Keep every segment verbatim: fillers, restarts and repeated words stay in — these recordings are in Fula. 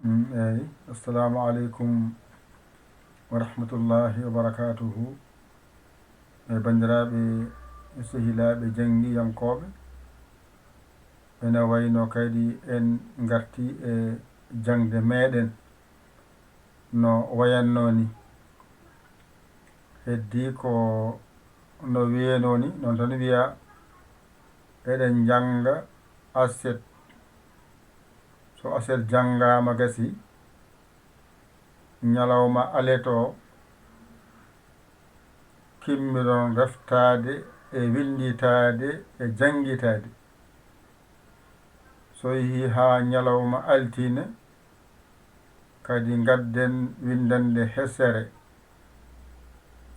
Mm, eyi. Assalamu aleykum wa rahmatullahi wa barakatuhu. E banndiraaɓe, e sehilaaɓe janngiyankooɓe, ene wayno kadi en ngarti e jaŋde meeɗen no wayatnoo ni. Heddii ko no wiyanoo ni, noon tan wiya eɗen njannga aset. So aset janngaama gasi, ñalawma alet o, kimmiɗon reftaade e winnditaade e janngitaade. So yehii haa ñalawma altine, kadi ngadden winndande hesere.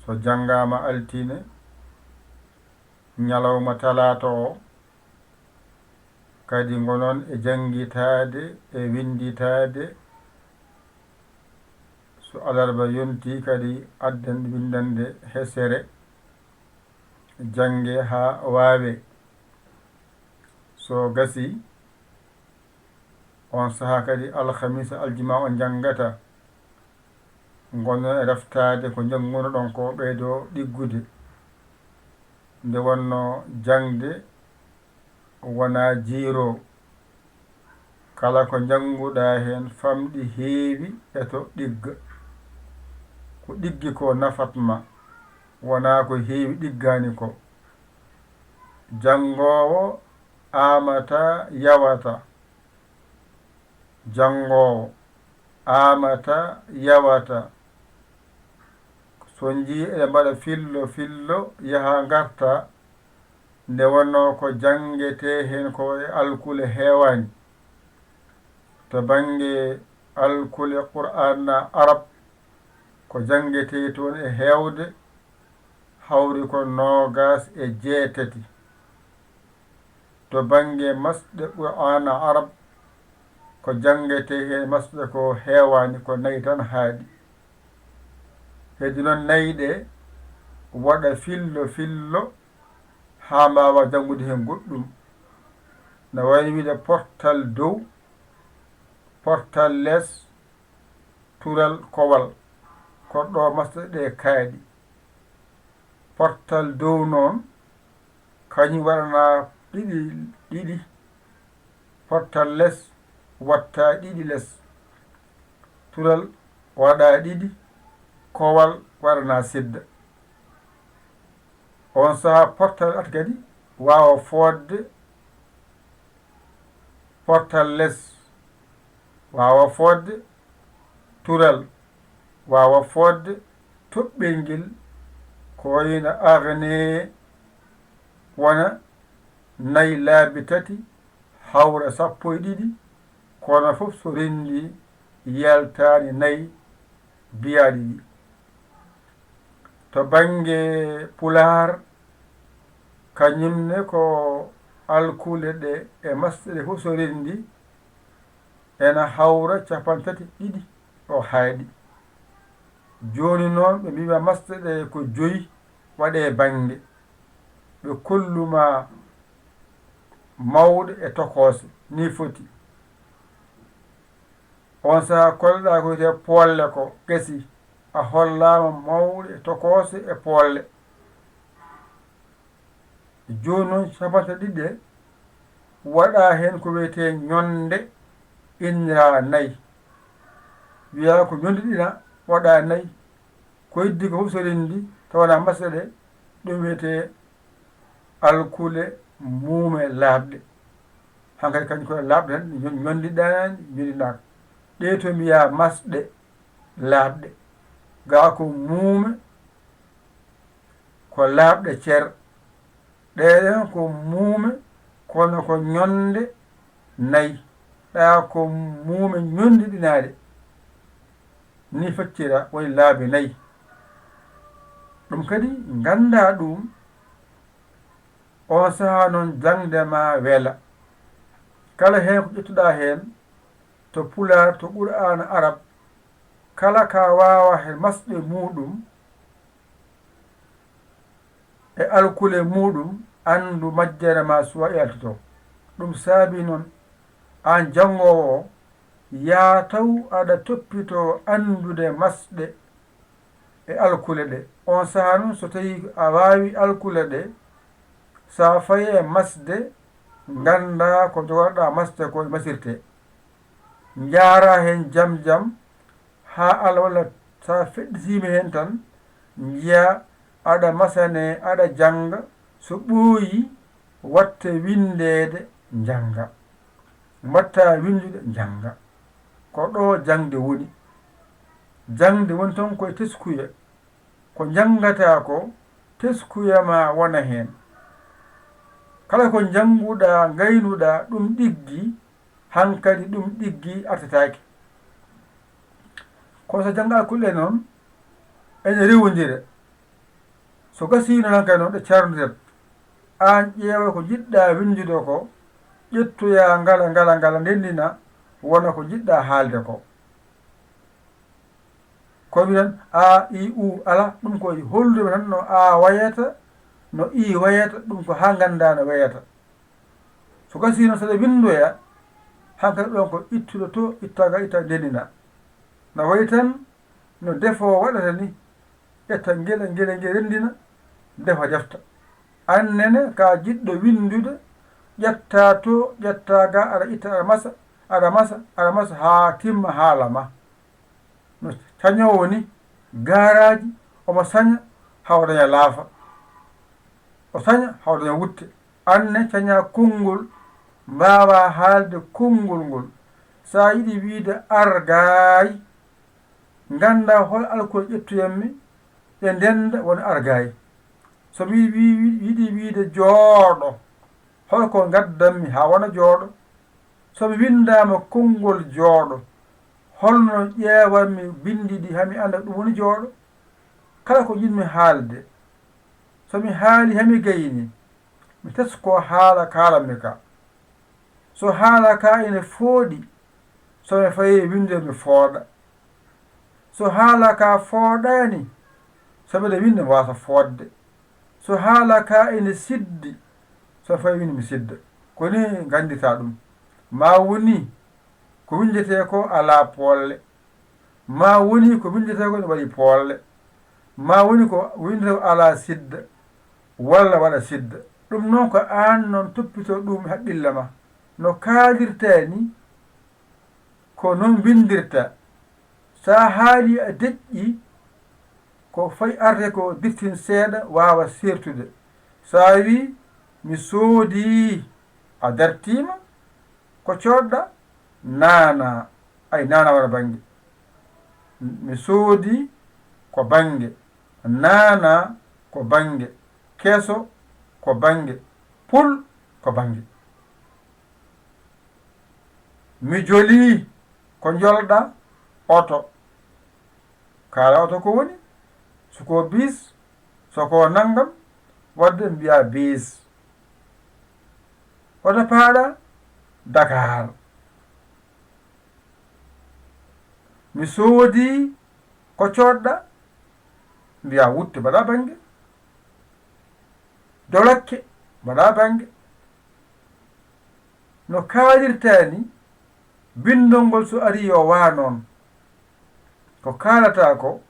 So janngaama altine, ñalawma talaata o, kadi ngonon e janngitaade e winnditaade. So alarba yontii kadi adden winndande hesere, jannge haa waawe. So gasii, on sahaa kadi alhamisa aljuma o njanngata. Ngonon e reftaade ko njanngunoɗon ko ɓeydoo ɗiggude. Nde wonnoo jaŋde wonaa jiiro. Kala ko njannguɗaa heen famɗi heewi eto ɗigga. Ko ɗiggi ko nafat ma, wonaa ko heewi ɗiggaani ko. Janngoowo aamata yawata. Janngoowo aamata yawata. So njii eɗe mbaɗa fillo fillo yaha ngarta, nde wonnoo ko janngetee heen ko e alkule heewaani. To bannge alkule Qur'aana Arab, ko janngetee toon e heewde, hawri ko noogaas e jeetati. To bannge masɗe Qur'aana Arab, ko janngetee heen masɗe ko heewaani, ko nayi tan haaɗi. Heddii noon nayi ɗe waɗa fillo fillo haa mbaawa janngude heen goɗɗum. No wayno wiyde portal dow, portal les, tural kowal, ko ɗo masɗe ɗe kaaɗi. Portal dow noon, kañum waɗana ɗiɗi ɗiɗi, portal les watta ɗiɗi les, tural waɗa ɗiɗi, kowal waɗana sedda. On sahaa portal at kadi waawa fodde portal les, waawa fodde tural, waawa fodde toɓɓel ngel, ko wayno agne wona nayi laabi tati hawra sappo e ɗiɗi, kono fof so renndii yaltaani nayi biyaaɗi ɗi. To bannge Pulaar, kañum ne ko alkule ɗe e masɗe ɗe fof so renndii ena hawra capanɗe tati e ɗiɗi o haaɗi. Jooni noon ɓe mbiima masɗe ɗe ko joyi waɗee bannge. Ɓe kollu ma mawɗe e tokoose, nii foti. On sahaa kolleɗaa ko wiyetee poolle ko gasi, a hollaama mawɗe e tokoose e poolle. Jooni noon capanɗe ɗiɗi ɗe waɗaa heen ko wiyetee ñonde innira nayi. Wiyaa ko ñondiɗina waɗa nayi. Ko heddi ko fof so renndi tawana masɗe ɗe, ɗum wiyetee alkule muume laaɓɗe. Hankadi kañum ko laaɓɗe tan, ñon-, ñondiɗaani, ñondinaaka. Ɗe to mbiyaa masɗe laaɓɗe. Gaa ko muume, ko laaɓɗe cer. Ɗee ɗon ko muume, kono ko ñonde nayi. Ɗaa ko muume ñondiɗinaade. Ni feccira woni laabi nayi. Ɗum kadi nganndaa ɗum, on sahaa noon jaŋde ma wela. Kala heen ko ƴettuɗaa heen, to Pulaar, to Qur'aana Arab, kala ka waawa heen masɗe muuɗum, e alkule muuɗum, anndu majjere ma suwa yaltito. Ɗum saabi noon, aan janngoowo o, Yaa taw aɗa toppitoo anndude masɗe e alkule ɗe. Oon sahaa noon, so tawii a waawi alkule ɗe, so a fayii e masde, nganndaa ko njogorɗaa masde ko e masirte. Njaaraa heen jam jam haa alaa walla so a feɗɗitiima heen tan, njiyaa aɗa masanee, aɗa jannga, so ɓooyii, watte winndeede, njannga. Mbaɗtaa winndude, njannga. Ko ɗo jaŋde woni. Jaŋde woni toon ko e teskuya. Ko njanngataa ko, teskuya maa wona heen. Kala ko njannguɗaa, ngaynuɗaa, ɗum ɗiggi, hankadi ɗum ɗiggi artataake. Kono so jannga alkule noon, ene rewondira. So gasii noon hankadi noon, ɗe cardirat. Aan ƴeewa ko njiɗɗaa winndude ko, ƴettoyaa ngala, ngala, ngala, ndenndina, wona ko njiɗɗaa haalde ko. Ko mbiɗon A, I, U, alaa, ɗum ko hollude tan no A wayata, no I wayata, ɗum ko haa nganndaa no wayata. So gasii noon, saɗa winndoya, hankadi ɗoon ko ittude to, itta ga, itta ndenndina. No wayi tan no defoowo waɗata ni, ƴetta ngel e ngel e ngel renndina, defa defta. Aan nene ka jiɗɗo winndude, ƴetta to, ƴetta ga, aɗa itta, aɗa masa, aɗa masa, aɗa masa haa timma haala ma. No cañoowo ni, gaaraaji, omo saña haa o daña laafa. O saña haa o daña wutte. Aan ne cañaa konngol, mbaawaa haalde konngol ngol. So a yiɗi wiyde argaay, nganndaa hol alkule ƴettoyammi, ɗe ndennda wona argaay. So mi wi-, wi-, yiɗi wiyde jooɗo, hol ko ngaddanmi haa wona jooɗo? So mi winndaama konngol jooɗo, holno ƴeewanmi binndi ɗi haa mi annda ko ɗum woni jooɗo? Kala ko njiɗmi haalde, so mi haalii haa mi gayni, mi teskoo haala kaalanmi ka. So haala ka ene fooɗi, so mi fayii winnde mi fooɗa. So haala ka fooɗaani, so mbeɗa winnda mi waasa fooɗde. So haala ka ene siddi, so mi fayii winnde mi sidda. Ko ni nganndirtaa ɗum. Ma woni ko winndetee ko alaa poolle. Ma woni ko winndetee ko ne waɗi poolle. Ma woni ko winndetee ko alaa sidda, walla waɗa sidda. Ɗum noon ko aan noon toppitoo ɗum e haqqille ma. No kaalirtaa ni, ko noon mbinndirtaa. So a haalii a deƴƴii, ko fay arde ko dirtin seeɗa waawa seertude. So a wii, mi soodii, a dartiima, ko coodɗa? Naana, ay naana wona bannge. Mi soodi ko bannge. Naana ko bannge. Keso ko bannge. Pul ko bannge. Mi jolii ko njolɗa? Oto. Kaala oto ko woni? So ko bis, so ko nanngam, wadde mbiya bis. Oto paaɗa Dakar. Mi soodi ko coodɗa? Mbiya wutte mbaɗa bannge. Dolakke mbaɗa bannge. No kaalirtaa ni, binndol ngol so arii yo waa noon. Ko kaalataa ko,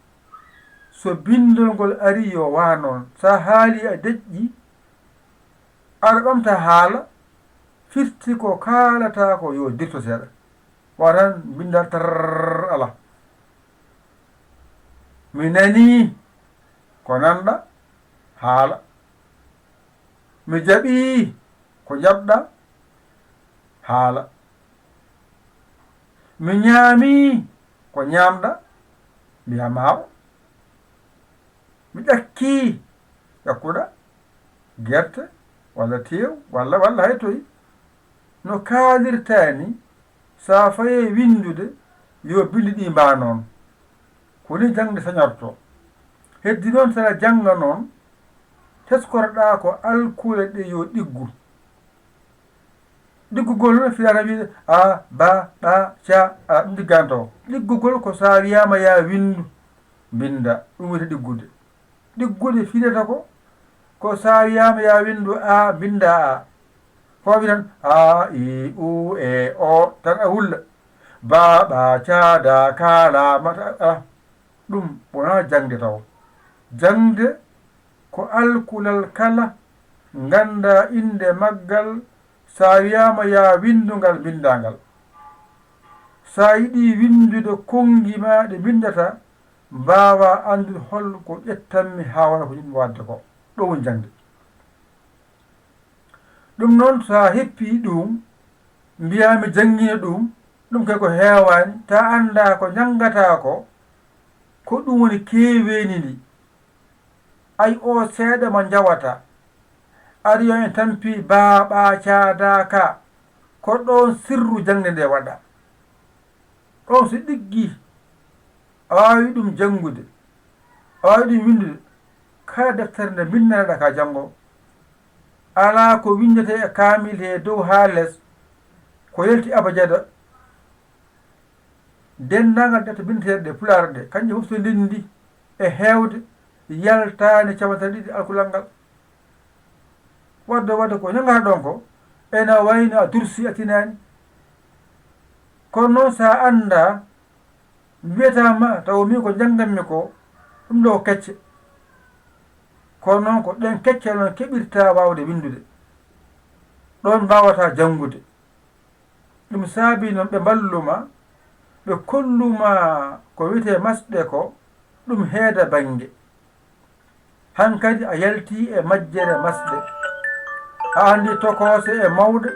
so binndol ngol arii yo waa noon. So a haalii a deƴƴi, aɗa ɓamta haala, firti ko kaalataa ko yo dirto seeɗa. Wa tan mbinnda tarr alaa. Mi nanii ko nanɗa haala. Mi jaɓii ko jaɓɗa haala. Mi ñaamii ko ñaamɗa, mbiya maawa. Mi ƴakkii ƴakkuɗa gerte walla teew walla, walla hay toye. No kaalirtaa ni, so a fayii winndude, yo binndi ɗii mbaa noon. Ko nii jaŋde sañortoo. Heddii noon, so aɗa jannga noon, teskoroɗaa ko alkule ɗe yo ɗiggu. Ɗiggugol no fiyata wiyde a, ba, ɓa, ca, a, ɗum ɗigganto. Ɗiggugol ko so a wiyaama yaa winndu, mbinnda. Ɗum wiyete ɗiggude. Ɗiggude fiyata ko, ko so a wiyaama yaa winndu a, mbinnda a. Ko a wi tan a, i, u, e, o, tan a wulla. Baaɓa caada kaala mata. Ɗum wonaa jaŋde taw. Jaŋde ko alkulal kala nganndaa innde maggal, so a wiyaama yaa winndu ngal mbinndaa ngal. So a yiɗii winndude konngi maa ɗi mbinndata, mbaawaa anndude hol ko ƴettanmi haa wona ko njiɗmi waɗde ko. Ɗo woni jaŋde. Ɗum noon, so a heppii ɗum, mbiyaa mi janngina ɗum, ɗum kay ko heewaani, ta anndaa ko njanngataa ko, ko ɗum woni keeweendi ndi. Ay o seeɗa mo njawata, ari yo en tampi baaɓa caadaaka, ko ɗoon sirru jaŋde nde waɗa. Ɗoon so ɗiggi, a waawi ɗum janngude, a waawi ɗum winndude, kala deftere nde mbinndaneɗa ka janngo, alaa ko winndetee e kaamil he dow haa les, ko yalti abajada. Denndaangal ɗe to binndeteeɗe ɗe pulaar ɗe, kañƴe fof so ndenndi e heewde, yaltaani capanɗe tati ɗiɗi alkulal ngal. Waɗde waɗde ko ñangata ɗon ko, ena wayno a dursi a tinaani. Kono noon so a anndaa, mbiyata ma taw min ko njannganmi ko, ɗum ɗo ko kecce. Kono noon ko ɗeen kecce noon keɓirta waawde winndude. Ɗoon mbaawata janngude. Ɗum saabii noon ɓe mballu ma, ɓe kollu ma ko wiyetee masɗe ko, ɗum heeda bannge. Hankadi a yaltii e majjere masɗe. A anndii tokoose e mawɗe.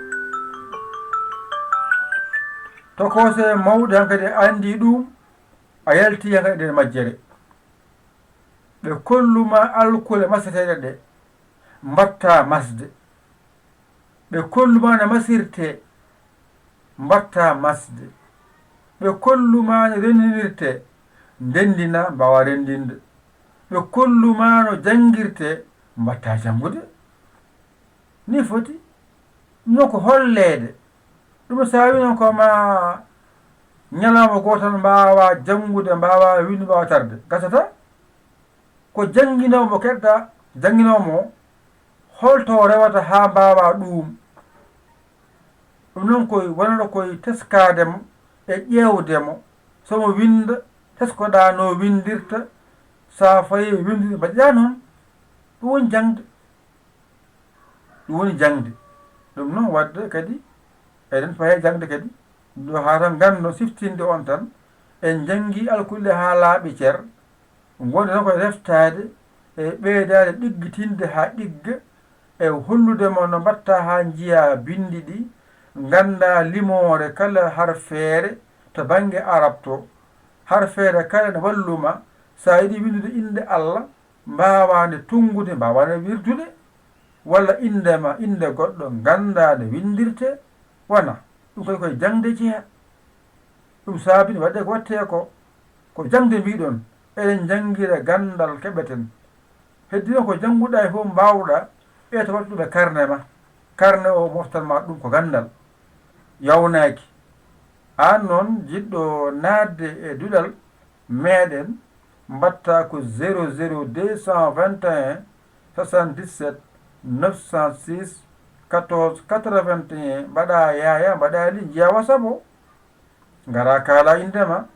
Tokoose e mawɗe hankadi a anndii ɗum, a yaltii hankadi e nder majjere. Ɓe kollu ma alkule maseteeɗe ɗe, mbaɗta masde. Ɓe kollu ma no masirtee, mbaɗta masde. Ɓe kollu ma no renndinirtee, ndenndina, mbaawa renndinde. Ɓe kollu ma no janngirtee, mbaɗta janngude. Ni foti. Ɗum noon ko holleede. Ɗum saawi noon ko ma ñalawma gootal mbaawa janngude, mbaawa winndude, mbaawa tarde. Gasata? Ko jannginoowo mo keɗɗa, jannginoowo mo, holto rewata haa mbaawaa ɗuum? Ɗum noon koye wonano koye teskaade mo e ƴeewde mo, so mo winnda, teskoɗaa no winndirta, so a fayii winndude, mbaɗiɗaa noon. Ɗum woni jaŋde. Ɗum woni jaŋde. Ɗum noon waɗde kadi, eɗen pahe jaŋde kadi. Ɗo haa tan nganndo siftinde on tan, en njanngi alkulli haa laaɓi cer, ngonde tan koye reftaade e ɓeydaade ɗiggitinde haa ɗigga, e hollude mo no mbaɗta haa njiyaa binndi ɗi, nganndaa limoore kala harfeere to bannge Arab to. Harfeere kala ne wallu ma, so a yiɗi winndude innde Allah, mbaawaa nde tunngude, mbaawaa nde wirdude, walla innde ma, innde goɗɗo, nganndaa nde winndirtee, wona ɗum kadi koye jaŋde jeyaa. Ɗum saabii waɗde ko waɗtee ko, ko jaŋde mbiɗon, eɗen njanngira ganndal keɓeten. Heddino ko jannguɗaa e fof mbaawɗaa, ɓeyta waɗtu ɗum e karne ma. Karne o moftan ma ɗum ko ganndal. Yawnaaki. Aan noon jiɗɗo naatde e duɗal meeɗen, mbaɗta ko zéro zéro deux cent vingt et un soixante-dix-sept neuf cent six quatorze quatre-vingt-un, mbaɗa Yaya, mbaɗa Ali, njiya WhatsApp o. Ngara kaala innde ma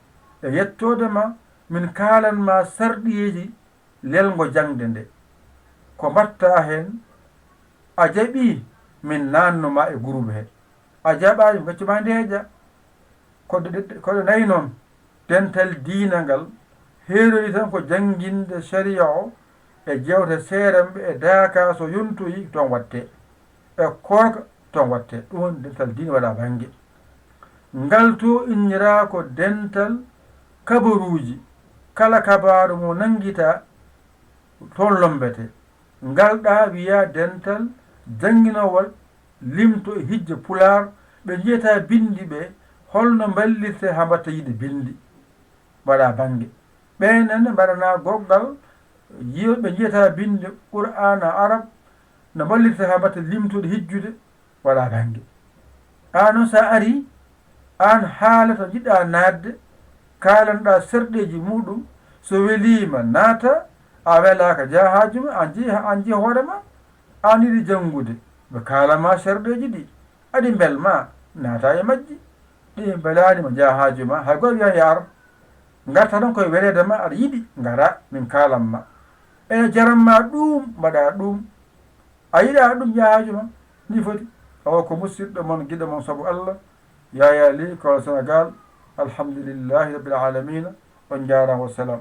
e yettoode ma, min kaalan ma sarɗiyeeji lelngo jaŋde nde. Ko mbaɗta heen, a jaɓii, min naatnu ma e groupe he. A jaɓaani, mi gaccu ma ndeeƴa. Ko ɗe, ko ɗe nayi noon, dental diina ngal heerori tan ko jannginde sariya o e jeewte seeranɓe e daaka so yontoyi toon waɗtee. E koorka toon waɗtee. Ɗum woni dental diina waɗa bannge. Ngal to innira ko dental kabaruuji. Kala kabaaru mo nanngita toon lommbete. Ngal ɗa wiya dental jannginowal limto e hijja pulaar, ɓe njiyata binndi ɓe, holno mballirte haa mbaɗta yiɗde binndi, mbaɗa bannge. Ɓeen ne mbaɗana goggal, yiyo-, ɓe njiyata binndi Qur'aana Arab, no mballirte haa mbaɗta limtude hijjude, waɗa bannge. Aan noon, so a arii, aan haala to njiɗɗaa naatde, kaalanɗaa sarɗeeji muuɗum, so weliima, naata, a welaaka, njaha haaju ma, aan njehi, aan njehi hoore ma, aan yiɗi janngude, ɓe kaala ma sarɗeeji ɗi, aɗi mbel ma, naata e majji. Ɗi mbelaani mo, njaha haaju ma. Hay goɗɗo wiyan yaar. Ngarta tan koye weleede ma, aɗa yiɗi, ngara, min kaalan ma. Ene jaran ma ɗum, mbaɗa ɗum. A yiɗa ɗum, yaha haaju ma. Ni foti. Awa ko musidɗo mon, giɗo mon sabu Allah, Yaya Ly, Kolo Senegal. Alhamdulillahi Rabbil Alamina. On njaaraama, wassalam.